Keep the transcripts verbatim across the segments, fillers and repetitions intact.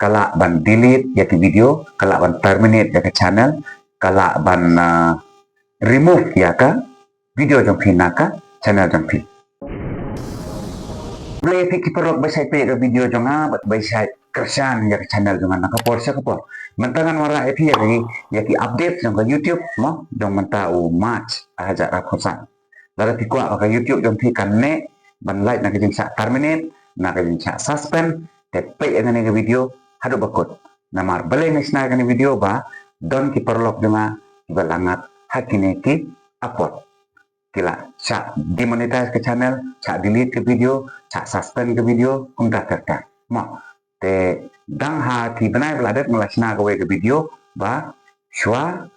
ka lah ban delete ïa ki video, ka lah ban terminate ïa ka channel, ka lah ban, ah, remove ïa ka video jong phi na ka channel jong phi. Khublei ïa phi ki paralok ba shait peit ïa ka video jong nga bad ba shait kyrshan ïa ka channel jong nga na ka por sha ka por. Mynta ngan wanrah ïa phi ïa ki, ïa ki update jong ka YouTube mo, jong mynta u March ar hajar arphew san. Lada phi kwah ba ka YouTube jong phi kan neh ban lait na ka jingshah terminate, na ka jingshah suspend, te peit ïa kane ka video haduh ba kut. Namar balei nga shna ïa kane ka video ba don ki paralok jong nga kiba la ngat ha kine ki apot. Ki la shah demonetize ka channel, shah delete ka video, shah suspend ka video, kumta ter ter. Mo, te dang ha ki bnai ba la dep nga la shna kawei ka video ba shuwa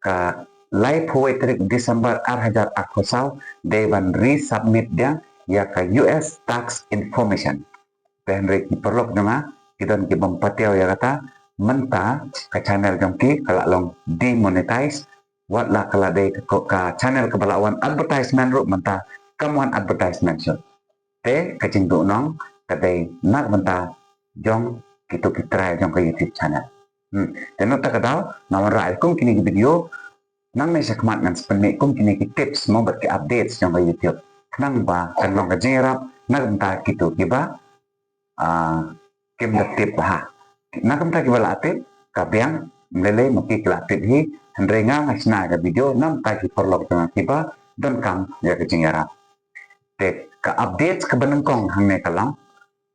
ka laiphew wei tarik December ar hajar arphew saw, dei ban resubmit biang ïa ka U S tax information. Te hynrei ki paralok jong nga ki don ki bym pat ïoh ïa kata, mynta ka channel jong ki ka la long demonetize, wat la ka la dei ka, ka channel kaba la wan advertisement ruh mynta kam wan advertisement shuh. Te ka jingduhnong ka dei na ka bynta jong kito ki trai jong ka YouTube channel. Hmm. Te na kata ka daw nga wanrah ïa kum kine ki video nangne shakhmat ngan sa pynmih kum kine ki tips mo bad ki updates jong ka YouTube. Khnang ba kan long ka jingïarap na ka bynta kito kiba, ah, kim da tip bha. Na ka bynta kiba la tip ka biang, ym lei lei ma ki ki la tip hi, hynrei nga nga shna ka video na ka bynta ki paralok jong nga kiba donkam ïa ka jingïarap. Te ka update kaba nyngkong hangne ka long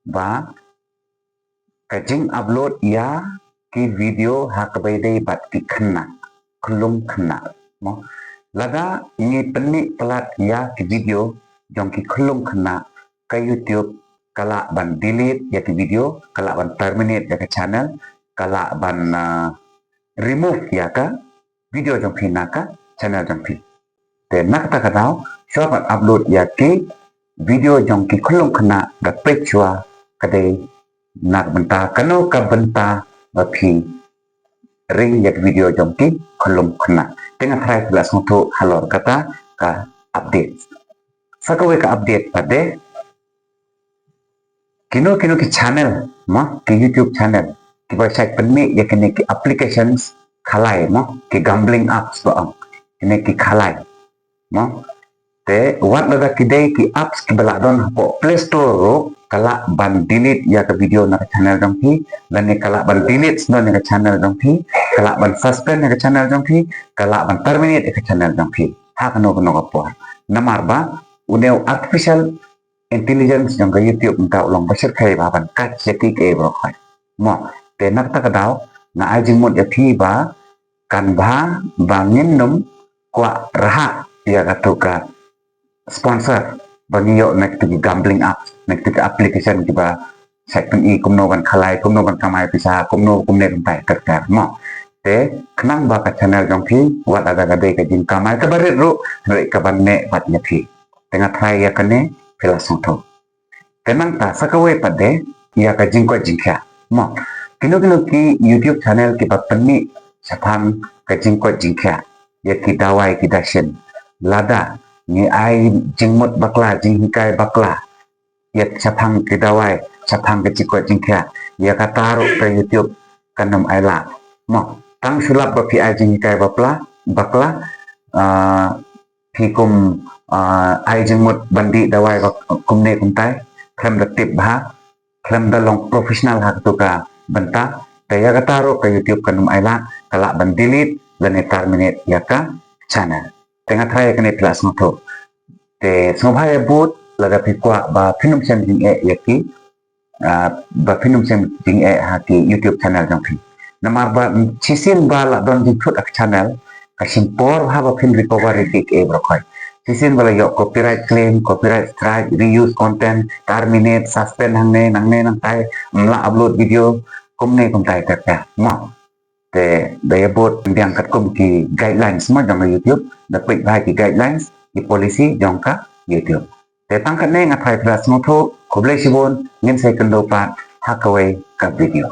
ba ka jingupload ïa ki video ha kaba ïadei bad ki khynnah, khyllung khynnah mo. Lada ngi pynmih palat ïa ki video jong ki khyllung khynnah, ka YouTube ka lah ban delete ïa ki video, ka lah ban terminate ïa ka channel, ka lah ban, ah, remove ïa ka video jong phi na ka channel jong phi. Te na kata ka daw shuwa ban upload ïa ki video jong ki khyllung khynnah, da peit shuwa ka dei na ka bynta kano ka bynta ba phi ring ïa ki video jong ki khyllung khynnah. Te nga tharai phi la sngewthuh halor kata ka update. Sa kawei ka update pat de, kino kino ki channel mo, ki YouTube channel kiba shait pynmih ïa kine ki applications khalai mo, ki gambling apps ba ong, kine ki khalai mo. Te wat lada ki dei ki apps kiba la don hapoh Play Store ruh, ka lah ban delete ïa ka video na ka channel jong phi, lane ka lah ban delete snoh na ka channel jong phi, ka lah ban suspend na ka channel jong phi, ka lah ban terminate ïa ka channel jong phi ha kano kano ka por. Namar ba une u artificial intelligence jong ka YouTube mynta u long ba shyrkhei bha ban kat ïa kiei kiei baroh khoit mo. Te na kata ka daw nga ai jingmut ïa phi ba kan bha ba ngin nym kwah rhah ïa kato ka sponsor ba ngi ïoh na kito ki gambling app, na kito ki application kiba shait pyni kumno ban khalai, kumno ban kamai pisa, kumno kumne kumtai ter ter mo. Te khnang ba ka channel jong phi wat lada ka dei ka jingkamai kaba rit ruh, hynrei ka ban neh pat ïa phi. Te nga tharai ïa kane phi la sngewthuh. Te nangta sa kawei pat de ïa ka jingkoit jingkhiah mo. Kino kino ki YouTube channel kiba pynmih shaphang ka jingkoit jingkhiah ïa ki dawai ki dashin, lada ngi ai jingmut bakla, jinghikai bakla ïa shaphang ki dawai, shaphang ka jingkoit jingkhiah, ïa kata ruh ka YouTube kan nym ai lad mo. Tang shu lap ba phi ai jinghikai bakla, bakla, ah, phi kum, ah, ai jingmut ban dih dawai ba kumne kumtai, khlem da tip bha, khlem da long professional ha kato ka bynta, te ïa kata ruh ka YouTube kan nym ai lad, ka lah ban delete lane terminate ïa ka channel. Te nga tharai ïa kane phi la sngewthuh. Te sngewbha ïa bud lada phi kwah ba phin nym shem jingeh ïa ki, ah, ba phin nym shem jingeh ha ki YouTube channel jong phi. Namar ba shisien ba la don jingthut ha ka channel, ka shim por bha ba phin recover ïa kiei kiei baroh khoit. Shisien ba la ïoh copyright claim, copyright strike, reuse content, terminate, suspend hangne nangne nangtai, ym lah upload video, kumne kumtai ter ter mo. Te da ïa bud biang katkum ki guidelines mo jong ka YouTube, da peit bha ki guidelines, ki policy jong ka YouTube. Te tang katne nga tharai phi la sngewthuh, khublei shibun, ngin sa ïakynduh pat ha kawei ka video.